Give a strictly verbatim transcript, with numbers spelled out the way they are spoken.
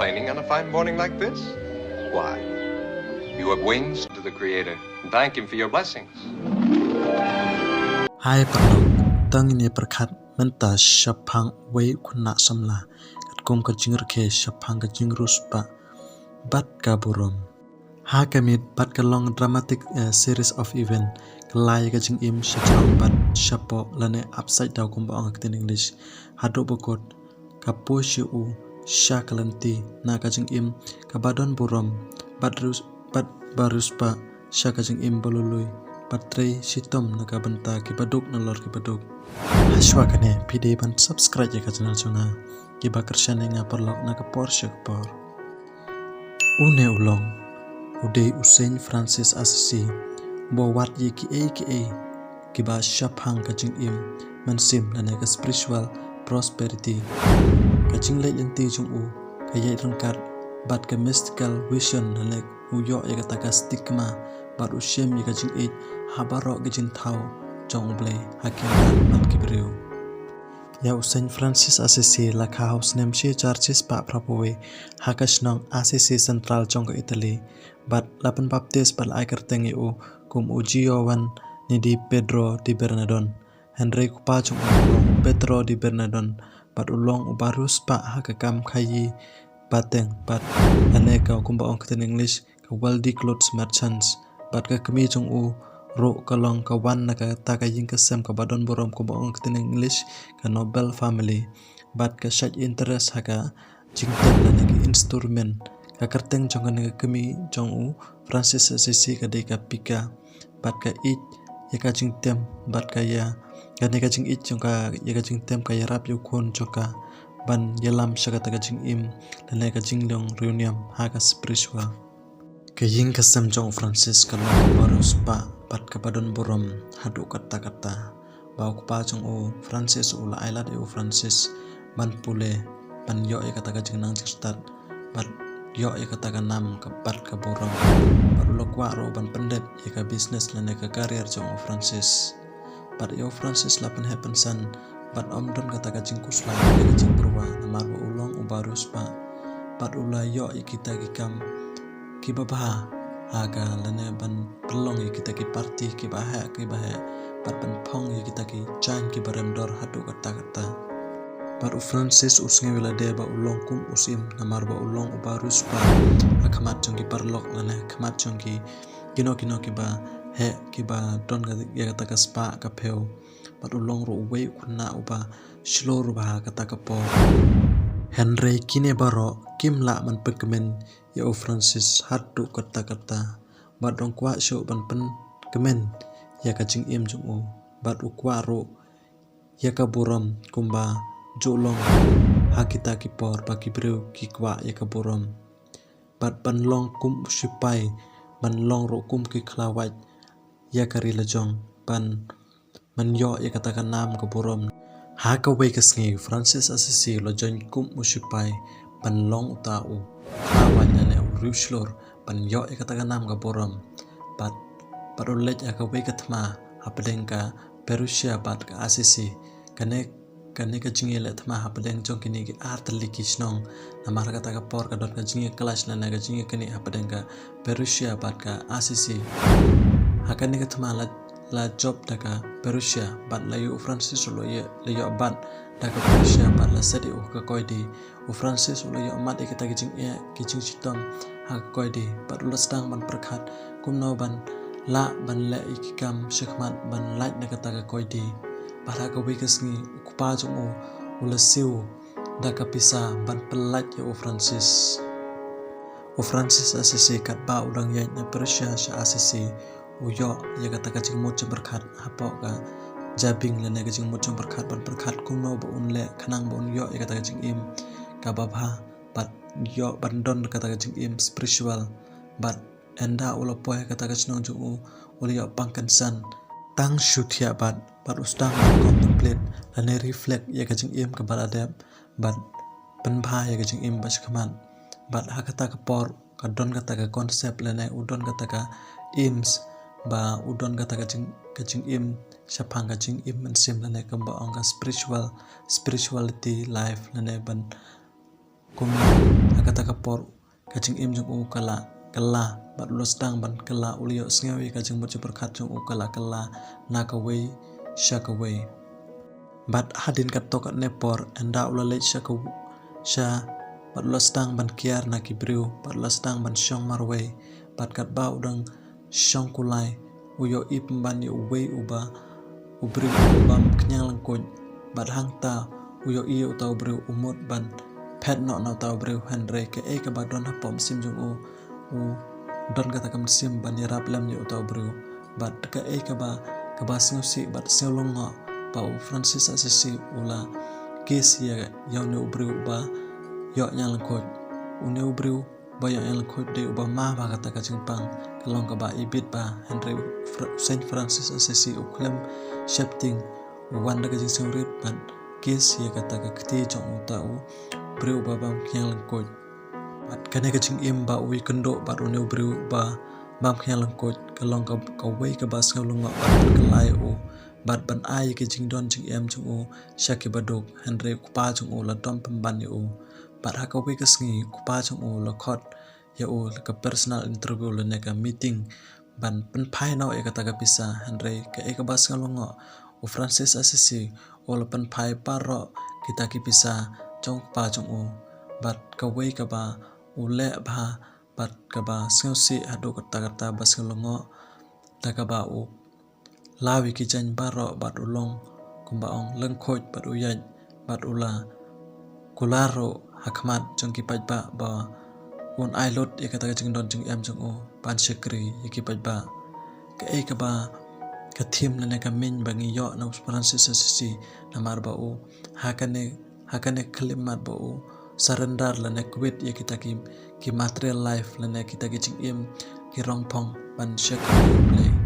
Complaining on a fine morning like this? Why? You have wings to the Creator. Thank Him for your blessings. Hai paralok, tang ine pyrkhat mynta shaphang wei u khynnah samla, katkum ka jingrkhie shaphang ka jingriewspah bad ka burom. Ha ka miet bad ka long dramatic, eh, series of event, ka la ïa ka jingim sha jrong bad shapoh lane upside down kumba ong ka ktien English. Haduh ba kut ka poi sha u sha ka lynti na ka jingim kaba don burom bad rius-, bad ba riewspah sha ka jingim ba lui lui bad trei shitom na ka bynta kiba duk nalor kiba duk. Hashwa kane phi dei ban subscribe ïa ka channel jong nga, kiba kyrshan ïa nga paralok na ka por sha ka por. Une u long, u dei u Saint Francis Assisi, uba wad ïa kiei kiei kiba shaphang ka jingim mynsiem lane ka spiritual prosperity. Ka jingleit lynti jong u ka ïaid ryngkat bad ka mystical vision lane u ïoh ïa kata ka stigma bad u shem ïa ka jingïeit ha baroh ki jingthaw jong U Blei ha ki mrad bad ki briew. Ïa u Saint Francis Assisi la kha ha u snem shi hajar shispah phra phew wei ha ka shnong Assisi Central jong ka Italy, bad la pynbaptis bad la ai kyrteng ïa u kum u Giovanni di Pedro di Bernardone. Hynrei u kpa jong u u long u Pedro di Bernardone, bad u long uba riewspah ha ka kam khaïi bateng, bad lane ka kumba ong ka ktien English ka wealthy clothes merchants. Bad ka kmie jong u ruh ka long ka wan na kata ka ïing ka sem kaba don burom kumba ong ka ktien English ka noble family. Bad ka shait interest ha ka jingtem lane ka instrument. Ka kyrteng jong kane ka kmie jong u Francis Assisi ka dei ka Pica. Bad ka ïeit ïa ka jingtem bad ka ïa, kane ka jingïeit jong ka ïa ka jingtem ka ïarap ïa u khun jong ka ban ïalam sha kata ka jingim lane ka jinglong riewniam ha ka spiritual. Ka ïing ka sem jong u Francis ka long kaba riewspah bad kaba don burom haduh katta katta. Ba u kpa jong u Francis u la ai lad ïa u Francis ban pule, ban ïoh ïa kata ka jingnang jingstad bad ïoh ïa kata ka nam ka bad ka burom. Bad u la kwah ruh ban pyndep ïa ka business lane ka career jong u Francis. Bad ïa u Francis la pynheh pynsan bad ym don kata ka jingkhuslai lane ka jingpyrwa namar ba u long uba riewspah. Bad u la ïoh ïa kita ki kam kiba bha ha ka lane ban pynlong ïa kita ki party kiba heh kiba heh bad ban phong ïa kita ki jaiñ kiba rem dor haduh katta katta. Bad u Francis u sngew ïa lade ba u long kum u syiem namar ba u long uba riewspah ha khmat jong ki paralok lane ha khmat jong ki kino kino kiba heh kiba don ka, ïa kata ka spah ka phew. Bad u long ruh uwei u khynnah uba shlur bha ha kata ka por. Hynrei kine baroh kim lah ban pynkmen ïa u Francis haduh katta katta. Bad u kwah shuh ban pynkmen ïa ka jingim jong u. Bad u kwah ruh ïa ka burom kumba ju long ha kita ki por ba ki briew ki kwah ïa ka burom. Bad ban long kum u sipai, ban long ruh kum ki khlawait ïa ka ri la jong, ban, ban ïoh ïa kata ka nam ka burom. Ha kawei ka sngi Francis Assisi u la join kum u sipai ban long uta u khlawait lane u riewshlur ban ïoh ïa kata ka nam ka burom. Bad, bad u leit ha kawei ka thma hapdeng ka Perusia bad ka Assisi. Kane, kane ka jingïaleh thma hapdeng jong kine ki artylli ki shnong. Namar kata ka por ka don ka jingïakhlad lane ka jingïaknieh hapdeng ka Perusia bad ka Assisi. Ha kane ka thma la, la jop da ka Perusia bad la ïoh u Francis u la ïoh, la ïoh bat da ka Perusia bad la set ïa u ha ka koidi. U Francis u la ïoh mad ïa kita ki jingeh ki jingshitom ha ka koidi bad u la sdang ban pyrkhat kumno ban lah ban leh ïa ki kam shakhmat ban lait na kata ka koidi. Bad ha kawei ka sngi u kpa jong u u la siew da ka pisa ban pyllait ïa u Francis. U Francis Assisi katba u dang ïaid na Perusia sha Assisi, u ïoh ïa kata ka jingmut jingpyrkhat hapoh ka jabieng lane ka jingmut jingpyrkhat ban pyrkhat kumno ba un leh khnang ba un ïoh ïa kata ka jingim kaba bha bad ïoh ban don kata ka jingim spiritual. Bad ynda u la poi ha kata ka shnong jong u, u la ïoh pang kynsan tang shu thiah bad, bad u sdang ban contemplate lane reflect ïa ka jingim kaba la dep bad pynbha ïa ka jingim ba shakhmat. Bad ha kata ka por ka don kata ka concept lane u don kata ka aims ba u don kata ka jing, ka jingim shaphang ka jingim mynsiem lane kumba ong ka spiritual, spirituality life lane ban kumno ha Kata ka por ka jingim jong u ka la kylla, bad u la sdang ban kylla, u la ïohsngew ïa ka jingmut jingpyrkhat jong u ka la kylla na kawei sha kawei. Bad hadien katto katne por, ynda u la leit sha ka, sha, bad u la sdang ban kiar na ki briew, bad u la sdang ban shong marwei, bad katba u dang shong kulai, u ïohi pynban ïa uwei uba, u briew uba bam khñiang lyngkhuid, bad hangta u ïohi ïa uta u briew u mut ban phet noh na uta u briew, hynrei kaei kaba don hapoh mynsiem jong u, u don kata ka mynsiem ban ïarap lem ïa uta u briew. Bad kaei kaba, kaba sngewsih bad sngew lyngngoh ba u Francis Assisi u la kiss ïa, ïa une u briew uba ïoh ñiang lyngkhuid. Une u briew ba ïoh ñiang lyngkhuid dei uba ma bha kata ka jingpang, ka long kaba ibit bha, hynrei u Fra-, Saint Francis Assisi u khlem sheptieng, u wan da ka jingsngewrit bad kiss ïa kata ka kti jong uta u briew uba bam khñiang lyngkhuid. Bad kane ka jingim ba u ïakynduh bad une u briew uba bam khñiang lyngkhuid ka long ka, kawei kaba sngew lyngngoh bad kylla ïa u, bad ban ai ïa ka jingdon jingem jong u sha ki baduk, hynrei u kpa jong u la don pynban ïa u. Bad ha kawei ka sngi u kpa jong u la khot ïa u ka personal interview lane ka meeting ban pynphai noh ïa kata ka pisa, hynrei kaei kaba sngew lyngngoh, u Francis Assisi u la pynphai baroh kita ki pisa jong u kpa jong u. Bad kawei kaba u leh bha bad kaba sngewsih haduh katta katta ba sngew lyngngoh, da kaba u law ïa ki jaiñ baroh bad u long kumba ong lyngkhuid bad u ïaid, bad u la kular ruh ha khmat jong ki paidbah ba un ai lut ïa kata ka jingdon jingem jong u ban shakri ïa ki paidbah. Kaei kaba ka theme lane ka meaning ba ngi ïoh na u Francis Assisi, namar ba u ha kane, ha kane khyllipmat ba u surrender lane quit ïa kita ki, ki material life lane kita ki jingim ki rongphong ban shakri ïa U Blei.